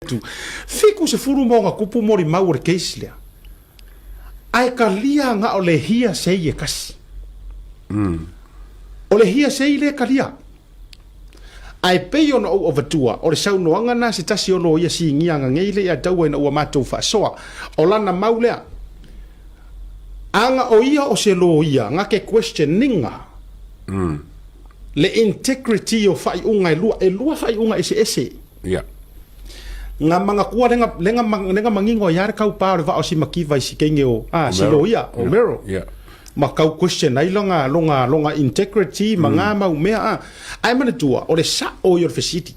Atu, 70 ma ona tupu molimau o le case lea. Ae talia na o le hearsay e tasi. O le hearsay lea e talia. Ae pei ona ou avatua, o le saunoaga na se tasi o loia sinia ananei lea ia taua ina ua matou faasoa. O lana mau lea. Ana o ia o se loia, na te question iga. Le integrity o faaiuga e lua, e lua faaiuga eseese. Ia. Nga manatua le nga, le nga, le nga manino ai le kaupā o le vaa o Simakiva i si teine o, a, si loia, o Merrill. Ia. Ma kau question ai longa, longa, longa integrity ma ngā mau mea, a. Ae manatua, o le sa'o ia o le fesili.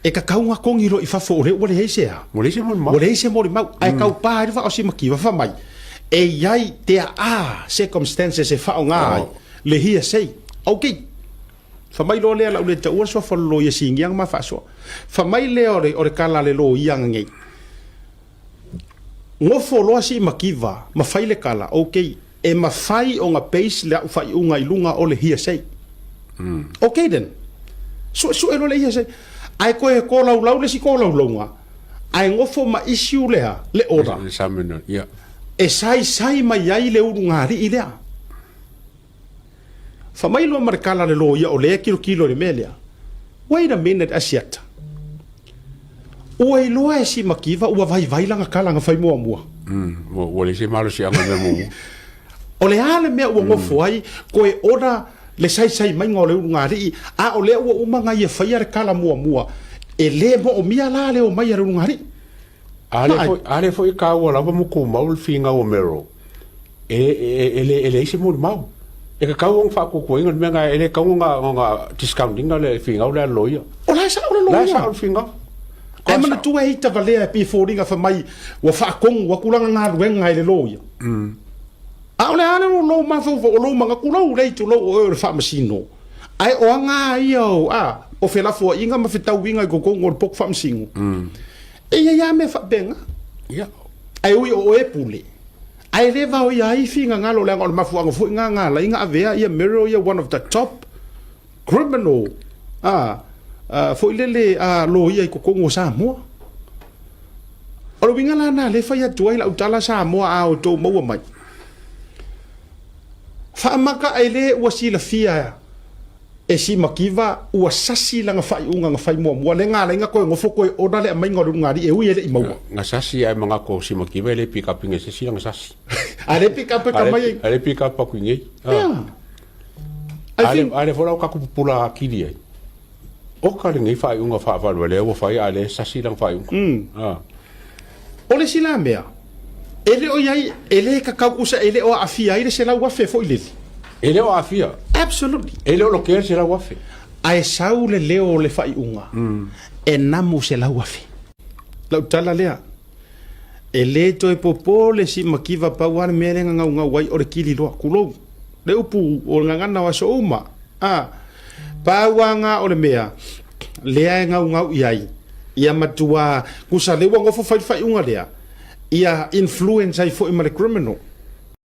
E kakau nga kongi loa i fafo o lea ua leai se a? Ua leai se molimau. Ua leai se molimau. Ae kaupā ai le vaa o Simakiva, fai mai, e i ai there are circumstances e faaaoga ai le hearsay. Okay. Fa mai loa lea lau le taua le suafa o le loia sigiaga ma faasoa. Fa mai lea o le, o le kala a le loia ngei. Gofo loa si makiva ma fai le kala, okay, e mafai ona base le au faaiuga i luga o le hearsay. Okay then. Suesue loa le hearsay. Ae toe tolaulau le isi tolaulauga, ae gofo ma issue lea, le order. Le summon, yeah. E saisai mai ai le ulugalii lea. Fa mai loa ma le kala a le loia o lea e kilokilo i le mea lea. Wait a minute Asiata. Ua iloa e Simakiva ua vaivai lana kala na fai muamua. Ua leai se malosiaga i le mea muamua. O le a le mea ua nofo ai koe ona le saisai maiga o le ulugalii, a o lea ua uma ona ia faia le kala muamua, e le moomia la le omai a le ulugalii. A lea foi, a lea foi e taua lava ma tumau le finau o Merrill, e, e, e, le, e leai se molimau. E tatau ona faatuatuaina le mea na, e le tatau ona, ona discount ina le finau lea a le loia. O la e sao le loia. La e sao le finau. Ae manatua e ita valea e pei e foliga fai mai ua faatonu atu lana galuega i le loia. A o le a le lou mafaufau, o lou manatu lou lea i lou o oe o le faamasino. Ae o aga ia o, a, o felafoaiga ma fetauiga i totonu o le potu faamasino. E i ai lava mea faapena. Ia. Ae ui o oe e pule, ae le vaoia ai finagalo leaga o le mafuaaga foi lena na ala ai ona avea ia Muriel ia one of the top criminal a, a, foi lele a loia i totonu o Samoa. O le uiga la lena lea e fai atu ai lau tala Samoa a outou maua mai. Faamata e le ua silafia e Simakiva ua sasi lana faaiuga na fai muamua lea na ala ai ona toe nofo toe order le aumaiga o le ulugalii e ui e le i maua. Na sasi ae manatu o Simakiva e le pick up ina e se isi lana sasi. A le pick up e ka mai ai. A le pick up aku i nei. Yeah. I think. A le foi la o tatou pupula atili ai. Oka lenei faaiuga faavalu lea ua fai a le sasi lana faaiuga. O le isi la mea, e le o i ai, e le kakau kusa, e le o aafia ai le 100,000 foi lele. E le o aafia. Absolutely. E le o lokea le 100,000. Ae sau le leo o le faaiuga, e namu 100,000. Lau tala lea, e le toe popo le simakiva pau lava le mea lea na gaugau ai o le kili loa, tulou, le upu o le gagana o aso uma. A, pau lava na o le mea lea e gaugau i ai, ia matua, kusa lea ua nofo fai le faaiuga lea, ia influence ai foi ma le criminal.